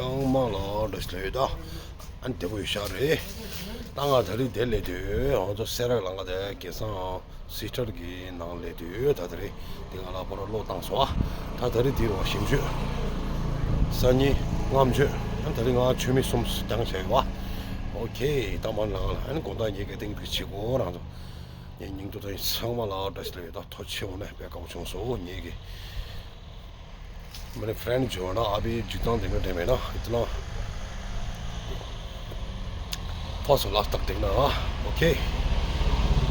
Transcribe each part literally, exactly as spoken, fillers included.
ཚང་མ་ལ་བཀྲ་ཤིས་བདེ་ལེགས། ཨ་ནི་བདེ་པོ་ཡོད་ཤག་རེད། ད་ང་ད་རེས་དེ་སླེབས་དུས་ང་ཚོ་སེ་ར་ལང་ཀ་དེ་སྐལ་བཟང་སི་སི་ཊར་གི་ནང་སླེབས་དུས་ད་ད་རེས་དེ་ང་ལ་ཕར་གློག་བཏང་སོང་ཨ། ད་ད་རེས་དེ་རུ་བ་ཞིམ་མཆོད། སང་ཉིན་རྔམ་མཆོད། ཨ་ནི་ད་རེས་ང་མཆོད་མེ་གསུམ་བཏང་བྱས་ཡོད་པ། ཨོ་ཁེ། ད་མ་ལང་ལ་ཨ་ནི་དགོང་དག་ཉིན་གྱི་ཏིང་ཏིག་བྱེད་དགོས་རང་ཚོ། ངའི་སྙིང་སྟོབས་དང་ཚང་མ་ལ་བཀྲ་ཤིས་བདེ་ལེགས། ད་ཐོ་ཆེ་འོང་ན་དཔེ་དགའ་པོ་བྱུང་སོང་ངེད་ཀྱི། मैंने फ्रेंड जो है ना अभी जुतान देखने टाइम है ना इतना फर्स्ट लास्ट तक देखना हाँ। ओके।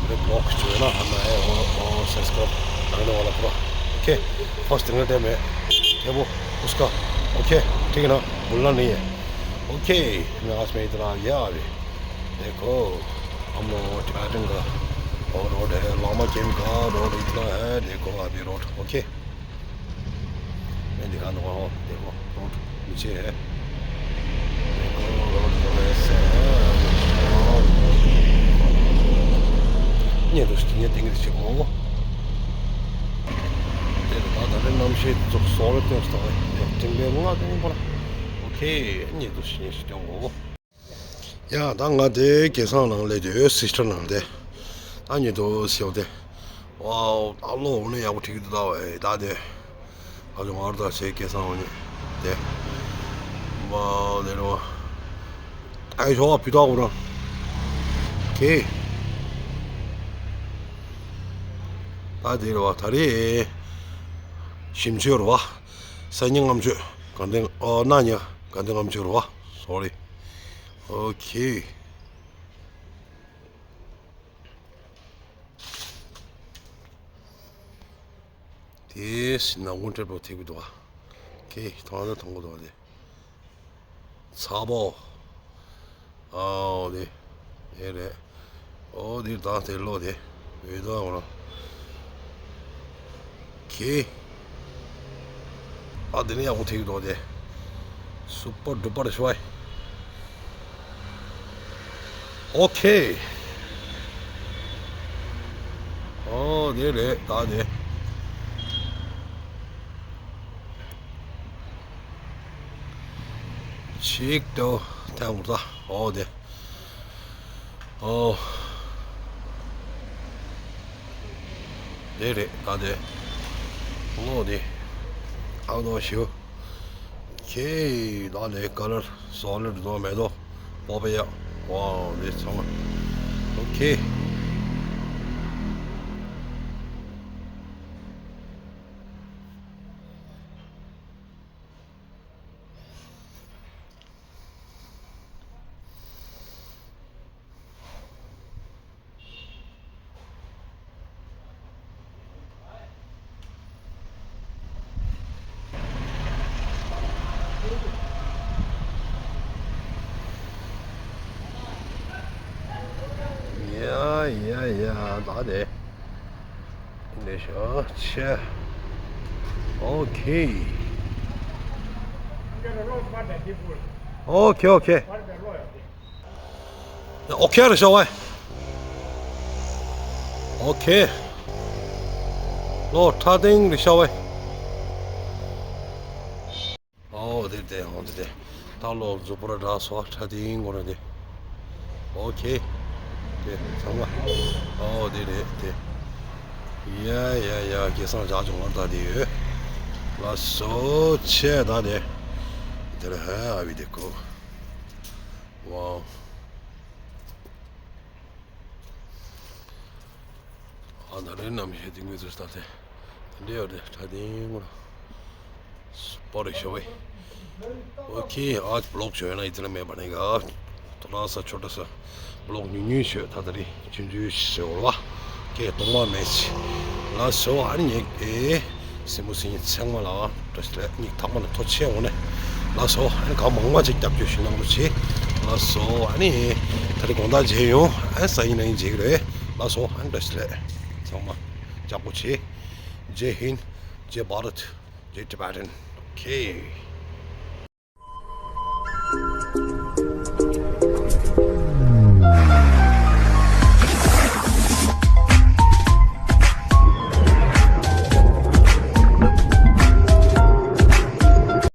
मेरे ब्लॉग जो है ना हमें है वो वो सब्सक्राइब करने वाला पूरा। ओके। फर्स्ट देखने टाइम है क्या वो उसका। ओके। ठीक है ना। भूलना नहीं है। ओके। मैं आज में इतना आ गया अभी। देखो हम लोग टिबेटन का और रोड है लामा केम का रोड इतना है। देखो अभी रोड। ओके। मैं दिखा दूंगा वो देखो रोड नीचे है। देखो रोड तो ऐसे है। ये दोस्त ये टिंग से को देखो दादा ने नाम से तो सौ रुपये उसका है। टिंग ले लूंगा तो नहीं बोला। ओके। ये दोस्त ये से टिंग को ཡ་ད་ང་དེ་སྐལ་བཟང་ནང་སླེབས་དུས་སི་སི་ཊར་ནང་དེ། ད་ཉེ་དུ་སེའུ་དེ། ཝའོ་ད་གློག་འོ་ནས་ཡག་པོ་ཁྲིག་ཏུ་ད་བས་ད་དེ། ཨ་ཅོ་ངར་ད་ཆེ་སྐལ་བཟང་འོ་ནས་དེ། ཝའོ་དེ་རུ། ཨའི་ཤོ་བ་བུ་ད་འོ་ར། ཁེ། ད་དེ་རུ་བ་ད་རེས། ཞིམ་མཆོད་རུ་བ། སང་ཉིན་རྔམ་མཆོད། དགའ་ལྡན་ཨོ་གནངས་ཉིན་དགའ་ལྡན་རྔམ་མཆོད་རུ་བ། སོ་རི། ཨོ་ཁེ། དེས་ནག་ཁུང་ཁྲེར་པོ་ཐེག་གི་འདུག་ཨ། ཁེ་ཐང་ད་ཐང་གི་འདུག་ཨ་དེ། ཚ་པོ། ཨའོ་དེ། དེ་རེད། ཨོ་དེ་ད་དེ་ལོ་དེ། འོད་ད་འོ་ན། ཁེ། ཨ་དེ་ནས་ཡག་པོ་ཐེག་འདུག་དེ། སུ་པར་ཌུ་པར་ཤོ་ཨའི། ཨོ་ཁེ། ཨོ་དེ་རེད་ད་དེ། ཅིག་ཏུ་ཐལ་མོ་ད་ཨོ་དེ། ཨོ། དེ་རེད་ད་དེ། ཨོ་དེ། ཨ་ནོ་ཞུ། ཁེ་ད་དེ་ཀ་ལར་སོ་ལིཌ་དོ་མེད་དོ། པོ་པེ་ཡ། ཝའོ་དེ་ཚང་མ། ཨོ་ཁེ། ཡ་ཡ་ཡ་ད་དེ། འདི་ཤོག་ཆེ། ཨོ་ཁེ། ཨོ་ཁེ་ཨོ་ཁེ། ཨོ་ཁེ་རེད་ཤག་ཝེ། ཨོ་ཁེ། ལོ་ཁྲ་ཏིང་རེད་ཤག་ཝེ། ཨོ་དེ་དེ་ཨོ་དེ་དེ། ད་ལོ་རྫུ་པོ་ར་འདྲ་སོ་ཁྲ་ཏིང་གོ་ར་དེ། ཨོ་ཁེ། དེ་ཚང་མ། ཨོ་དེ་རེད་དེ། ཡ་ཡ་ཡ་སྐལ་བཟང་ཇག་ཅུང་ངར་ད་དེ་ཡོད། ལ་སོ་ཆེ་ད་དེ། དེ་ར་ཧ་ཨ་བི་དེ་ཀོ། ཝའོ། ཨ་ད་རེས་ནམ་ཞིག་དེ་ངོས་ཚུར་ལྟ་སྟེ། དེ་འདྲ་ཡོད་རེད་ཁྲ་ཏིང་ངོ་། སྤོ་རེ་ཤོ་བེ། ཨོ་ཁེ། आज ब्लॉग जो है ना इतना मैं बनेगा। थोड़ा सा छोटा सा ब्लॉग न्यू न्यू ཤོད་ད་ད་རེས་ཆུང་ཆུང་ཤོད་བ། ཁེ་གཏོང་བ་མེད་ཅི། ལ་སོ་ཨ་ནི་ངས་ཨེ། སྲིན་མོ་སྲིན་ཚང་མ་ལ་བཀྲ་ཤིས་བདེ་ལེགས། ཐག་མ་ལ་ཐོ་ཆེ་འོང་ནས་ལ་སོ་ཨ་ནི་གང་མང་མང་ཅིག་སྐྱབས་བཅོལ་ཞུ་གནང་རོགས་བྱེད། ལ་སོ་ཨ་ནི་ད་རེས་དགོང་དག་མཇལ་ཡོང་ཨ་ནི་སང་ཉིན་གནངས་ཉིན་མཇལ་གི་རེད། ལ་སོ་ཨ་ནི་བཀྲ་ཤིས་བདེ་ལེགས། ཚང་མ་ལྕགས་པོ་བྱེད། जय हिंद, जय भारत, जय टिबेटन। ओके।